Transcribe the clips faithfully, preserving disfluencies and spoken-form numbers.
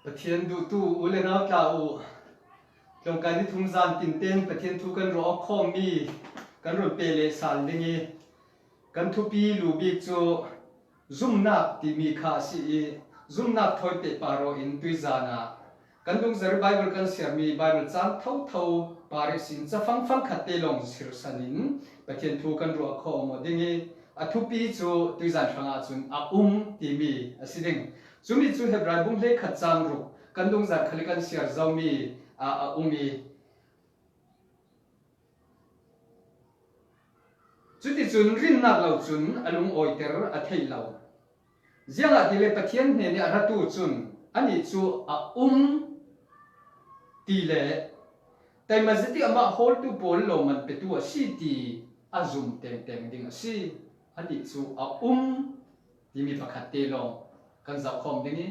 Pathian duhtu u le nau tla uh, tlawngkai ni thum zan tinten Pathian thu kan ruah aw khawm mi kan run pe leh sal ding i, kan thupi lu bik cu zumnak timi kha a si i, zumnak thawi peh pah raw in tuizan ah kan dungzar Bible kan siar mi Bible cang thotho pah rih sin cafangfang khat te lawng sirsan in Pathian thu kan ruah khawm aw ding i, a thupi cu tuizan hrangah cun a um timi a si ding. Cumi cu Hebrai bung hleikhat cang ruk kan dungzar khal i kan siar zomi ah a um i, cuticun rinnak lo cun a lungawiter a theih lo. Ziangahtile Pathian hnen i a ratu cun anih cu a um ti le taimazetik amah hawltu pawl lo man petu a si ti a zum tengteng ding a si. Anih cu a um timi pakhat te lawng kan zohkhawm ding i,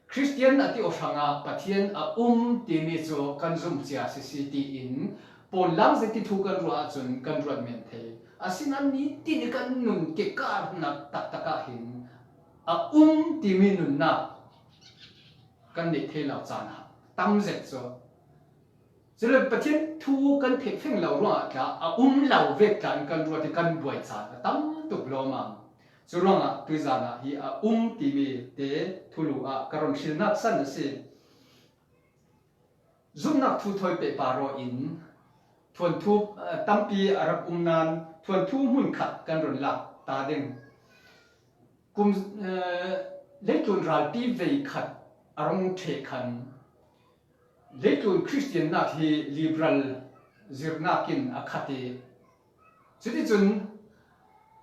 Khristian a ti aw hrangah Pathian a um timi cu kan zum cia sisi tiin Paul lang zeti thu kan ruah ahcun kan ruat men thei. Asinain nitin i kan nun kekarnak taktak ah hin a um timi nunnak kan neih thei lo caan ah tam zet cu. Cule Pathian thu kan theih feng lo ruangah tla a um lo vek tla in kan ruat i kan buai caan a tam tuk lawmam. Cu ruangah tuizan ah hi a um timi te thulu ah ka run hrilnak san a si. Zumnak thu thawi peh pah raw in thuanthu, eh, tampi a rak um nain thuanthu hmun khat kan run lak ta ding. Kum, eh, leitlun ralpi vei khat a rung ṭheh khan leitlun Khristiannak hi liberal zirnak in a khat i, cuticun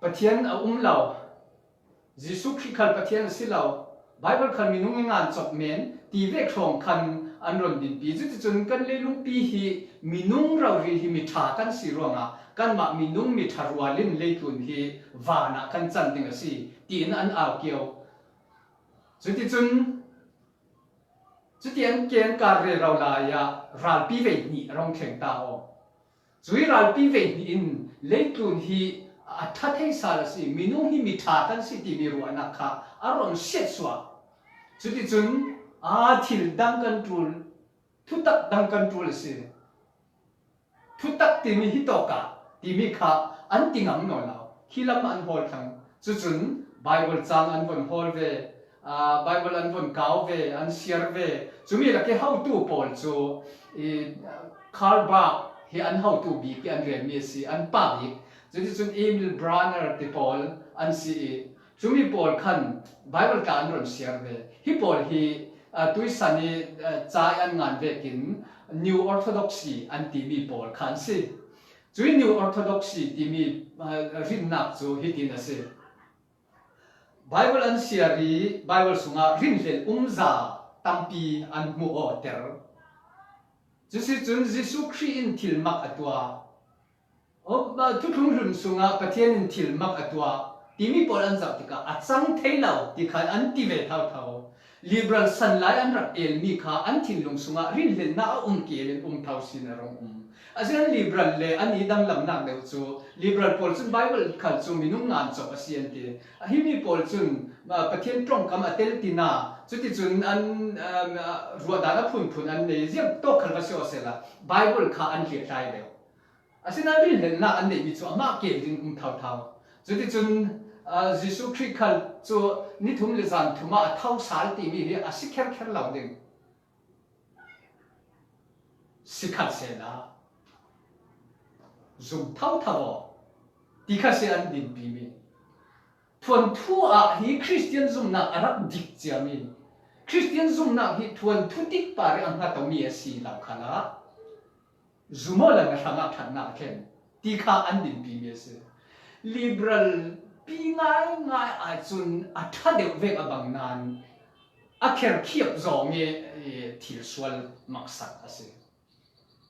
Pathian a um lo, Jesuh Khrih khal Pathian a si lo, Bible khal minung i ngan cawk men ti vek hrawng khan an run dinpi. Cuticun kan leilungpi hi minung rori hi mi ṭha kan si ruangah kanmah minung mi ṭha rual in leitlun hi van ah kan can ding a si tiin an au kio. Cuticun cuti an ke an kar rero lai ah ralpi vei hnih a rung thleng ta aw. Cui ralpi vei hnih in leitlun hi a ṭha thei sal a si, minung hi mi ṭha kan si timi ruahnak kha a run siatsuah. Cuticun aa thil dang kan ṭul, thutak dang kan ṭul a si. Thutak timi hi tawkah timi kha an ti ngam nawn lo. Hi lam an hawl thlang. Cucun Bible cang an von hawl ve, aa, Bible an von kau ve, an siar ve. Cumi lak i hotu pawl cu i, Karl Barth hi an hotu bik i an relmi a si, an pa bik. Cuticun Emil Brunner ti pawl an si i, cumi pawl khan Bible tla an run siar ve. Hi pawl hi, aa, tuisan i, aa, ca i an ngan vekin New Orthodoxy an timi pawl kha an si. Cui New Orthodoxy timi, aa, rinnak cu hitin a si. Bible an siar i Bible sungah rinhlelh umza tampi an hmuh awter. Cuticun Jesuh Khrih in thil mak a tuah. Aw, thutlung hlun sungah Pathian in thil mak a tuah timi pawl an zoh tikah a cang thei lo ti khan an ti ve thotho. Liberal san lai an rak elmi kha an thinlung sungah rinhlelhnak a um keel in um tho sin a rung um. Asinan liberal le an i danglamnak deuh cu liberal pawl cun Bible khal cu minung ngan cawk a si an ti. A himi pawl cun, ah, Pathian ṭongkam a tel tina, cuticun an, ah, ruahdan a phunphun an nei, ziang tawk khal va si aw sehla Bible kha an hliahlai deuh. Asinan rinhlelhnak an neihmi cu amah keel ding um thotho. Cuticun, aa, Jesuh Khrih khal cu ni thum le zan thum ah a tho sal timi hi a si kherkher lo ding. Sikhalsehla zum thotho aw ti kha si an dinpimi. Thuanthu ah hi Khristian zumnak a rak dik ciami. Khristian zumnak hi thuanthu tik par i a hngat awmi a si lo khalah, zum aw lana hrangah ṭhatnak a thlen ti kha an dinpimi a si. Liberal pi ngaingai ahcun a ṭha deuh vek a bang nain a kherkhiap zawng i, i thil sual maksak a si.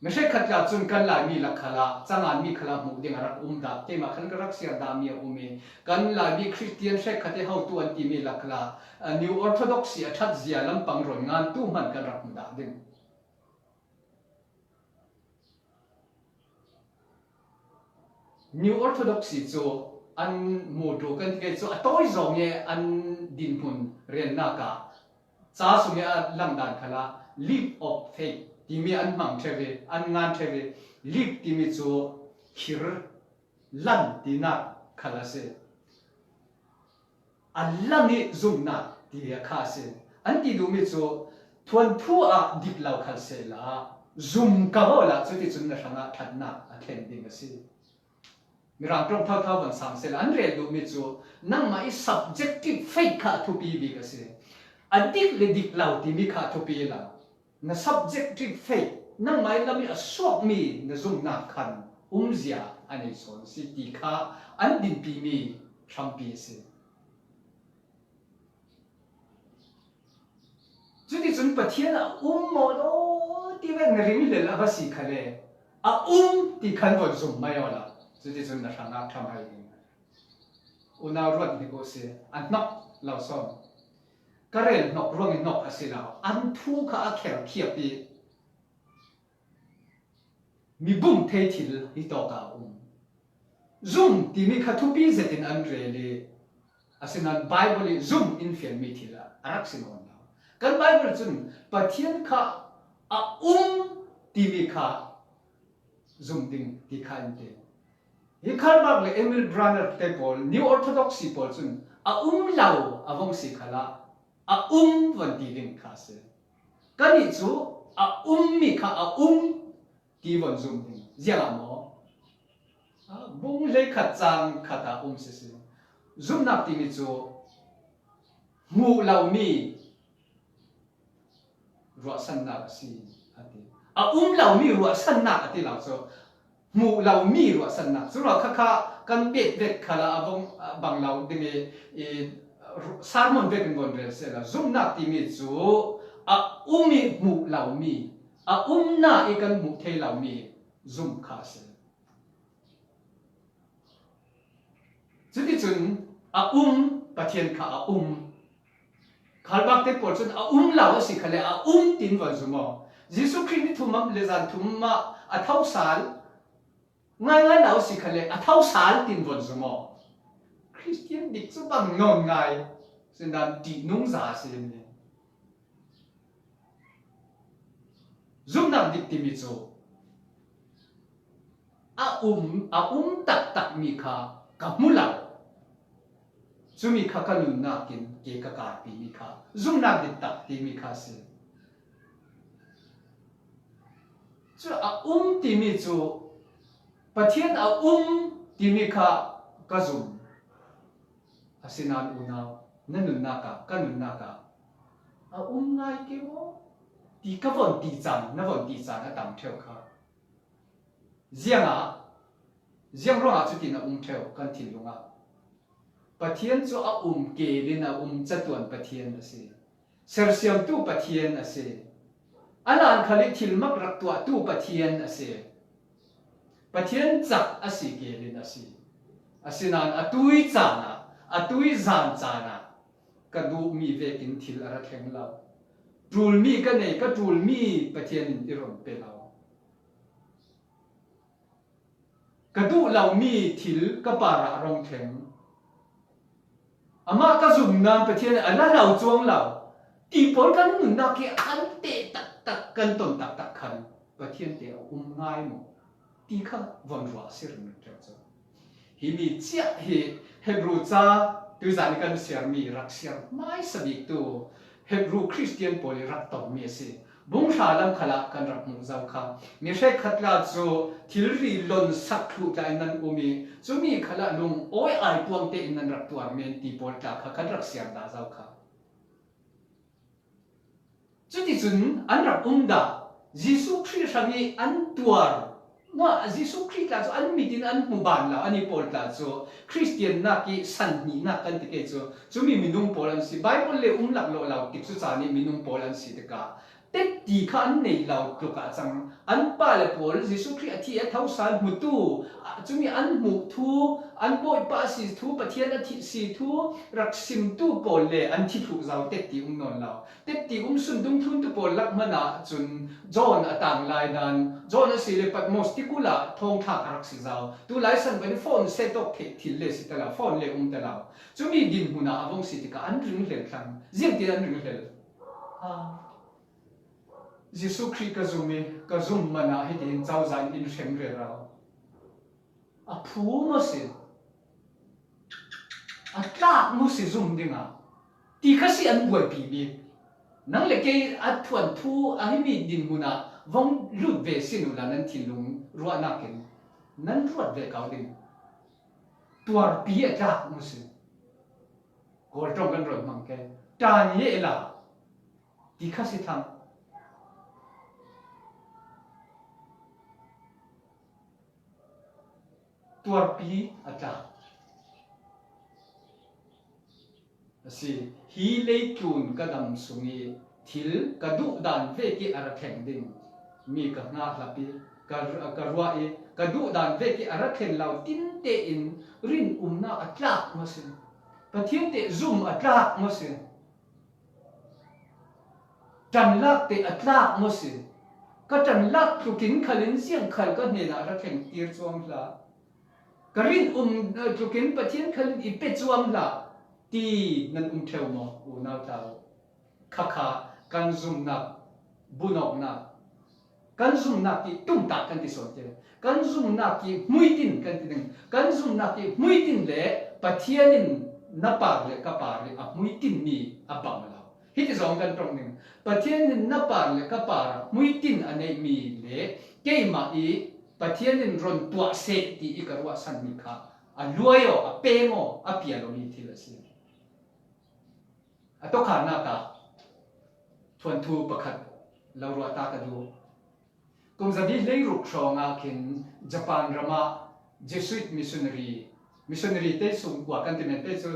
Mi hrekkhat tla cun kan Laimi lak khalah, canganmi khalah hmuh ding a rak um dah, keimah khan ka rak siar dahmi a um i, kan Laimi Khristian hrekkhat i hotu an timi lak khalah, a New Orthodoxy a ṭhatzia lampang rawn ngan tu hmanh kan rak hmu dah ding. New Orthodoxy cu an mawṭaw kan ti ve cu a tawi zong i an dinhmun relnak ah Ca sung i a langdan khalah leap of faith timi an hmang ṭheu hi, an ngan ṭheu hi. Leap timi cu khir, lan tinak khal a si. A lan i zumnak ti a kha a si. An ti duhmi cu thuanthu ah dik lo khal sehla zum ka bawh la, cuticun na hrangah ṭhatnak a thlen ding a si. Mirang ṭong thotho van sang sehla an rel duhmi cu nangmah i subjective faith kha a thupi bik a si. A dik le dik lo timi kha a thupi lo. Na subjective faith, nangmah i lam i a suakmi na zumnak khan umzia a nei sawn a si ti kha an dinpimi hrampi a si. Cuticun Pathian a um maw law ti vek na ringhlel a va si khal le, a um ti khan von zum mai awla, cuticun na hrangah ṭham hai ding. Unau ruat hnik uh si, a hnok lo sawn. Ka rel hnok ruang i hnok a si lo, an thu kha a kher khiap i, mi bum thei thil hi tawk a um. Zum timi kha thupi zetin an rel i, asinain Bible i zum in fianmi thil a rak si nawn lo. Kan Bible cun Pathian kha a um timi kha zum ding ti kha in ti. Hi Karl Barth le Emil Brunner te pawl, New Orthodoxy pawl cun a um lo a vong si khalah a um van ti ding kha a si. Kannih cu a ummi kha a um ti von zum ding. Ziangah maw? A, bung hleikhat cang khat ah um sisi. Zumnak timi cu hmuh lomi ruahsannak a si, a ti. A um lomi ruahsannak a ti lo cu, hmuh lomi ruahsannak. Curuangah kha kan bet vek khalah a vong, a bang lo ding i, i, sermon vekin von rel sehla, zumnak timi cu a um i hmuh lomi, a umnak i kan hmuh thei lomi zum kha a si. Cuticun a um, Pathian kha a um. Karl Barth te pawl cun a um lo a si khal le, a um tin von zum aw. Jesuh Khrih ni thum le zan thum ah a thosal ngaingai lo a si khal le, a thosal tin von zum aw. Khristian dik cu bang nawn ngai, sindan ṭihnung za a si. Zumnak dik timi cu a um, a um taktakmi kha ka hmu lo. Cumi kha ka nunnak in ke ka karpimi kha zumnak dik tak timi kha a si. Cu a um timi cu Pathian a um timi kha ka zum. Asinain unau, na nunnak ah, ka nunnak ah, a um ngai ke maw? Ti ka von ti caan, na von ti caan a tam ṭheu kha. Ziangah, ziang ruangah cutin a um ṭheu kan thinlung ah? Pathian cu a um, kel in a um, catuan Pathian a si. Sersiamtu Pathian a si. A lan khal i thilmak rak tuahtu Pathian a si. Pathian cak a si, kel in a si. Asinain a tui caan ah, a tui zan caan ah ka duhmi vekin thil a ra thleng lo. Ṭulmi ka nei, ka ṭulmi Pathian in i run pe lo. Ka duh lomi thil ka parah a rung thleng. Amah ka zum nain Pathian a la lo cuang lo. Ti pawl kan nunnak hi a kan teh taktak, kan ton taktak khan Pathian te a um ngai maw? Ti kha von ruah a si ringring ṭheu cu. Hi mi ciah hi Hebru ca tuizan i kan siarmi rak siar hmaisa biktu Hebru Khristian pawl i rak tongmi a si. Bung hra lam khalah kan rak hmuh zo kha. Mi hrekkhat tla cu thilri lon sak thluh tla in nan um i, cumi khalah lung awi ai puang tein nan rak tuar men ti pawl tla kha kan rak siar dah zo kha. Cuticun an rak um dah? Jesuh Khrih hrang i an tuar. Mah Jesuh Khrih tla cu an mit in an hmu ban lo, an i pawl tla cu Khristiannak i san hnihnak kan ti ke cu, cumi minung pawl an si. Bible le um laklawh lo tikcu caan i minung pawl an si tikah, tetti kha an nei lo tluk ah cang. An pa le pawl Jesuh Khrih a thi a thosal hmutu, a, cumi an hmuh thu, an Bawipa a si thu, Pathian a thih si thu rak simtu pawl le an thi thluh zo tetti um nawn lo. Tetti um sun dungthluntu pawl lak hmanh ah cun John a tang lai nain, John a si le Patmos tikulh ah thawngṭha a rak si zo. Tulai san van phone set awk theih thil le si ta lo, phone le um ta lo. Cumi dinhmun ah a vong si tikah an ringhlel thlang. Ziangtin an ringhlel? A, Jesuh Khrih ka zum i, ka zum man ah hitin cozah in in hrem rero. A phu maw si, a tlak maw si zum ding a, ti kha si an buaipi bik. Nang le kei a thuanthu a himi dinhmun ah vong lut ve sin uh la, nan thinlung ruahnak in nan ruat ve kau ding. Tuarpi a tlak maw si. Kawl ṭawng kan rawn hmang ke. Ṭan ye la, ti kha si thang. Tuarpi a tlak a si. Hi leitlun ka dam sung i thil ka duh dan vek i a ra thleng ding mi ka hngak hlap i, ka, ka ruah i, ka duh dan vek i a ra thleng lo tinte in rinumna a tlak maw si. Pathian te zum a tlak maw si. Ṭanlak te a tlak maw si. Ka ṭanlak tlukin khalin ziang khal ka hnenah ra thleng tir chuang hlah. Ka rinum, eh, tlukin Pathian khalin i pe chuang hlah ti nan um ṭheu maw, unau tlau? Kha kha kan zumnak, bunawknak, kan zumnak tih tumtah kan ti sawn te. Kan zumnak tih hmuitin kan ti ding. Kan zumnak tih hmuitin le Pathian in na par le ka par le a hmuitin mi a bang lo. Hiti zawng kan ṭawng ding. Pathian in na par le ka par a hmuitin a neih mi le keimah i Pathian in rawn tuah seh ti i ka ruahsan mi kha a luai aw, a peng aw, a pial aw mi thil a si. A tawkhannak ah thuanthu pakhat lo ruah ta ka duh. Kum zabi hleiruk hrawngah khin Japan ramah Jesuit missionary, missionary te sungkua kan ti men te chu,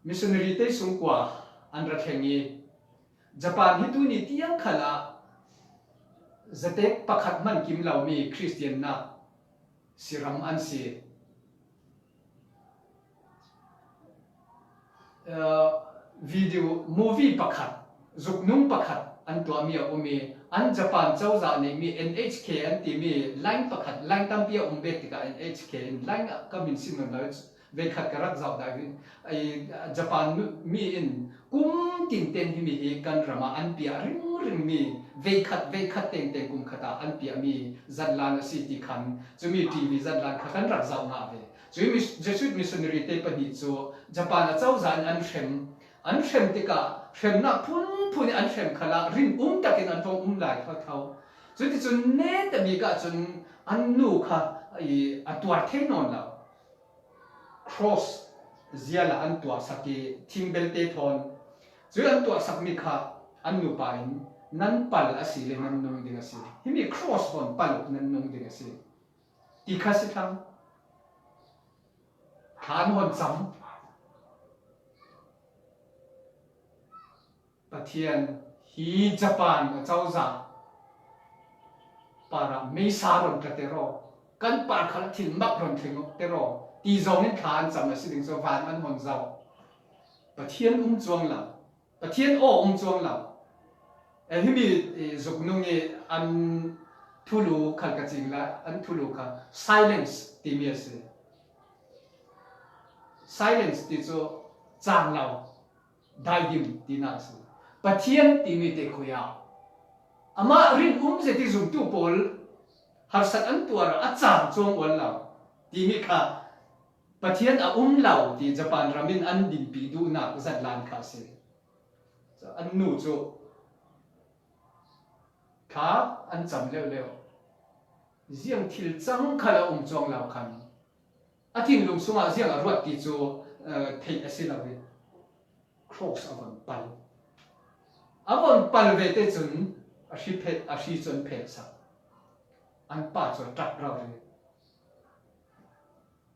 missionary te sungkua an ra thleng i, Japan hi tuni tiang khalah zatek pakhat hman kim lo mi Kristiannak siram an si. Eh, video, movie pakhat, zuknung pakhat an tuahmi a um i, an Japan cozah neihmi N H K an timi line pakhat, line tampi a um bek tikah N H K in line ah ka min sim nawn lo, veikhat ka rak zauh dah i, Japan mi in kum tinten himi hi kan ramah an piah ringring mi, veikhat, veikhat tengteng kum khatah an piahmi zatlan a si ti khan, chumi T V zatlan kha kan rak zauh ngah ve. Chu hi mis-, Jesuit missionary te pahnih chu Japan a cozah in an hrem, an hrem tikah hremnak phunphun in an hrem khalah rinum takin an vong um lai thotho. Chuticun neta bikah cun an nu kha i, a tuar thei nawn lo. Cross zialah an tuahsak i thingbelte thawn. Chu an tuahsak mi kha an nupa in nan pal a si le nan nung ding a si. Himi cross hawn pal nan nung ding a si. Ti kha si thlang. Thla an hawn cam. Pathian hi Japan a cozah parah meisa rawn tla tiraw, kan par khalah thil mak rawn thleng tiraw ti zawngin thla an cam a si ding chu van an hawn zo. Pathian um chuang lo. Pathian aw um chuang lo. E, himi, e, zuknung i an thulu khal ka cing la, an thulu kha silence timi a si. Silence ti chu chang lo, daidim tina a si. Pathian timi te khuia amah rinum zet i zumtu pawl harsat an tuar a chang chuang ual lo timi kha Pathian a um lo ti Japan ramin an dinpih duhnak zatlan kha a si. An nu chu thla an cam leuleu. Ziang thil chang khat a um chuang lo khan a thinlung sungah ziang a ruat ti chu, eh, theih a si lo hi. Cross a von pal. A von pal ve te chun a hri phet, a hri chuan phet sak. An pa chu a ṭap rau ri.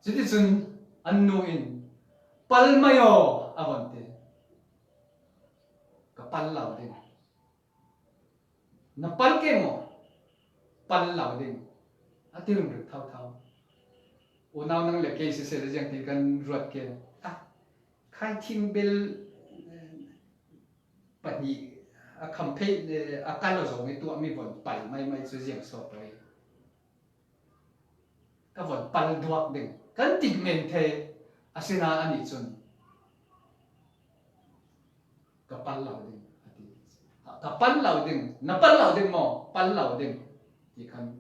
Chuti chun an nu in, "Pal mai aw," a von ti. "Ka pal lo ding." "Na pal ke maw?" "Pal lo ding," a ti ringring thau thau. Unau nang le kei sisel a ziang ti kan ruat ke. A, khai thing bel, eh, pahnih a kham phei, eh, a kal a zawng i tuah mi von pal mai mai chu ziang sawt aw i. Ka von pal duak ding. Kan tik men thei a sina a nih chun ka pal lo ding a ti. Ka pal lo ding, na pal lo ding maw, pal lo ding, ti khan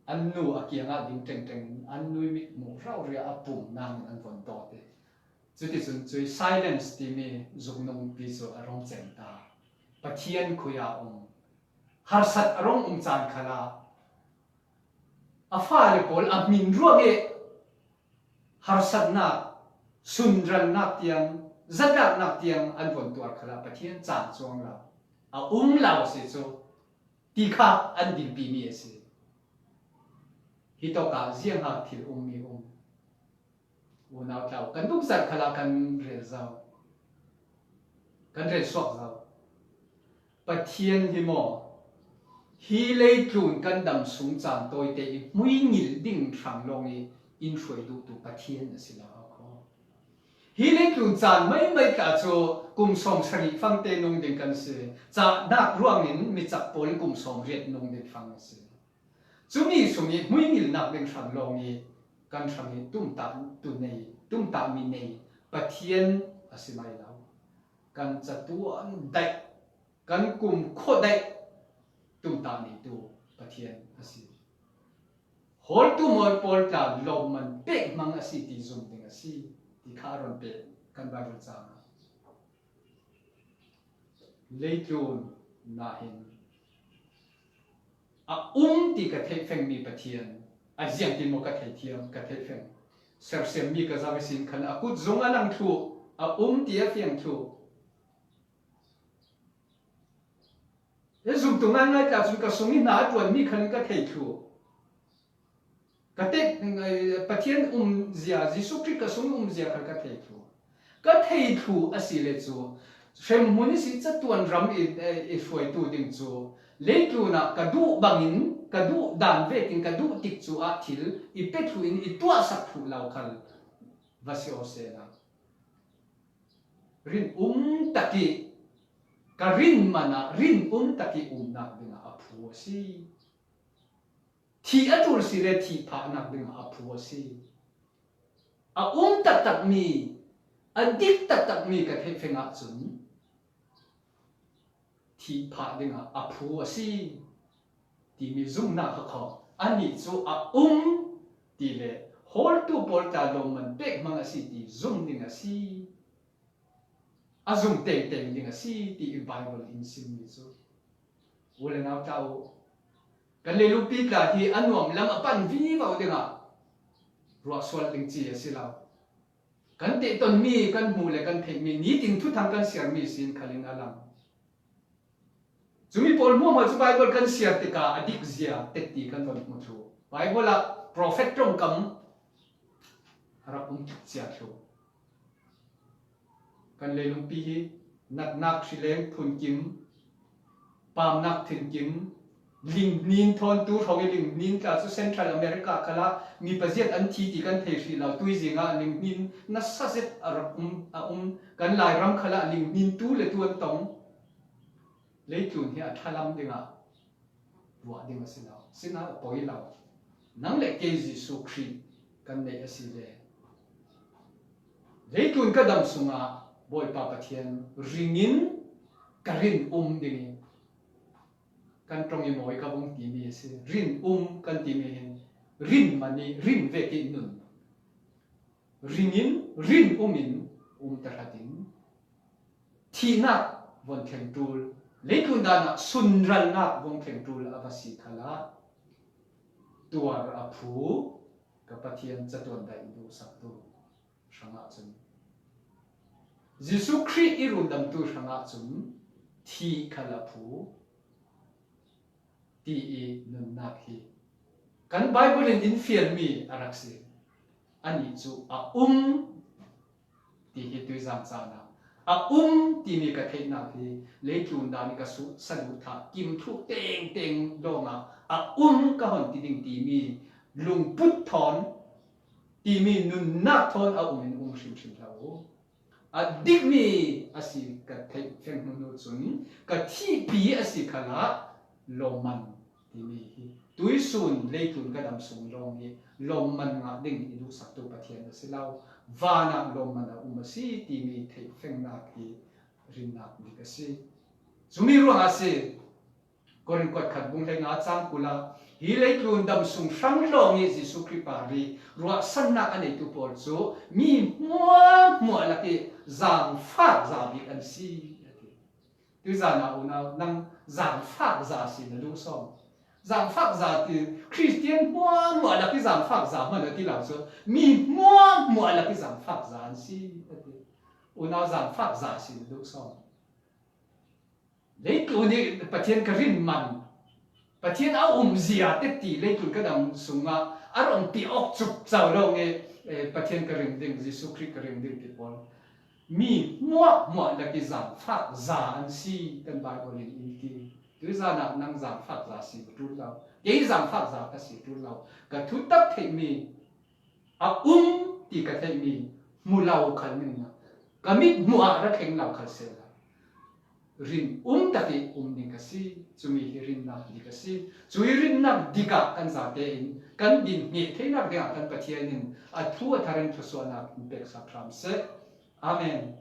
an nu a kiangah ding tengteng, an nu mitmuh rauhriah a pum nangin an von dawt hi. Cuticun cui silence timi zuknungpi cu a rung cem ta. Pathian khuia um, harsat a rung um caan khalah a fale pawl a hmin ruangih harsatnak, sunralnak tiang, zatlaknak tiang an von tuar khalah Pathian caan cuang lo, a um lo a si cu ti kha an dilpimi a si. Hitawkah ziangha thil ummi um. Unau tlau kan dukzat khalah kan rel zo, kan rel suak zo. Pathian hi maw, hi leitlun kan dam sung caan tawite i hmuingil ding hrang lawng i in hruai duhtu Pathian a si lo a khaw. Hi leitlun caan maimai tla cu kum sawm sarih fangte nung ding kan si, cahnak ruangin micak pawl kum sawm riat nung ding fang a si. Cumi sung i hmuingilnak ding hrang lawng i kan hrang i tumtah tu nei, tumtah mi nei Pathian a si mai lo. Kan catuan daih, kan kumkhua daih tumtah neitu Pathian a si. Hawltu mawi pawl tla lawmman pek hmang a si ti zum ding a si ti kha a run pek kan Bible caang ah. Leitlun nahin a um ti ka theihfengmi Pathian a ziangtin maw ka thei thiam, ka theihfeng. Sersiammi ka zang sin khan a kut zung a lang thluh, a um ti a fiang thluh. E zumtu ngaingai tla cun ka sung i hna a ṭuanmi khan ka thei thluh. Ka tek, eh, Pathian umzia, Jesuh Khrih ka sung umzia kha ka thei thluh. Ka thei thluh a si le cu, hremhmun i si catuan ram i, eh, i hruaitu ding cu, leitlun ah ka duh bangin, ka duh dan vekin, ka duh tik cu ah thil i pe thluh in i tuahsak thluh lo khal va si aw sehla. Rin um tak i, ka rin man ah rin um tak i umnak dingah a phu a si. Thih a ṭul si le thih phahnak dingah a phu a si. A um taktakmi, a dik taktakmi ka theihfeng ahcun thih phah dingah a phu a si timi zumnak a khawh. Anih cu a um ti le hawltu pawl tla lawmman pek hmang a si ti zum ding a si. A zum tengteng ding a si ti i Bible in simmi cu. U le nau tla u, kan leilungpi tla hi a nuam lam a pan vivo dingah ruahsual ding ci a si lo. Kan tehtonmi, kan hmuh le kan theihmi, nitin thuthang kan siarmi sin khalin a lang. Cumi pawl hmuahhmuah cu Bible kan siar tikah a dikzia tetti kan von hmu thluh. Bible ah profet ṭongkam a rak um tuk cia thluh. Kan leilungpi hi natnak hrileng phunkim, pamnak thinkim, linghnin thawn tu hrawng i linghnin tla cu Central America khalah mi paziat an thi ti kan thei hrih lo. Tuizing ah linghnin nasa zet a rak um, a um. Kan Lairam khalah linghnin tu le tu an tong. Leitlun hi a ṭhalam dingah ruah ding a si lo, sinah a poi lo. Nang le kei Jesuh Khrih kan neih a si le leitlun ka dam sungah Bawipa Pathian ringin ka rin um ding i kan ṭong i mawi ka vung timi a si. Rin um kan timi hin rin man i rin vek i nun. Ringin, rin umin um tahratin thihnak von thleng ṭul, leitlun dan ah sunralnak von thleng ṭul a va si khalah tuar a phu ka Pathian catuan daih i duhsaktu hrangah cun, Jesuh Khrih i rundamtu hrangah cun thih khal a phu ti i nunnak hi kan Bible in in fialmi a rak si. Anih cu a um ti hi tuizan caan ah a um timi ka theihnak hi leitlun dan i ka suh saduhthah kim thluh tengteng lawngah a um ka hon ti ding timi lungput thawn, timi nunnak thawn a um in um hrimhrim hlah u. A dikmi a si ka theih feng hnu cun ka thihpi a si khalah lawmman timi hi tuisun leitlun ka dam sung lawng hi lawmman ngah ding i duhsaktu Pathian a si lo. Vanah lawmman a um a si timi theih fengnak hi rinnak bik a si. Cumi ruangah a si. Korin kuat khat bung hleinga cang kul ah, hi leitlun dam sung hrang hlawng hi Jesuh Khrih parih ruahsannak a neitu pawl cu mi hmuahhmuah lak i zaangfak za bik an si, a ti. Tuzan ah unau, nang zaangfak za si na duh sawm? Zaangfak za ti, Khristian hmuahhmuah lak i zaangfak za hman a ti lo cu, mi hmuahhmuah lak i zaangfak za an si, a ti. Unau, zaangfak za si na duh sawm? Leitlun nih Pathian ka rin man, Pathian a umzia tetti leitlun ka dam sungah a rong ti awk cukcau lo nge, eh, Pathian ka ring ding, Jesuh Khrih ka ring ding ti pawl mi hmuahhmuah lak i zaangfak za an si, kan Baibal in in ti. Tuzan ah nang zaangfak za si ka ṭul lo, kei zaangfak za ka si ṭul lo, ka thutak theihmi a um ti ka theihmi hmu lo khal ningna, ka mit hmuh ah ra thleng lo khal sehla, rin um tak i um ding ka si. Cumi hi rinnak dik a si. Cui rinnak dik ah kan zate in kan din hneh theinak dingah kan Pathian in a thu a thar in thluasuahnak in peksak hram seh. Amen.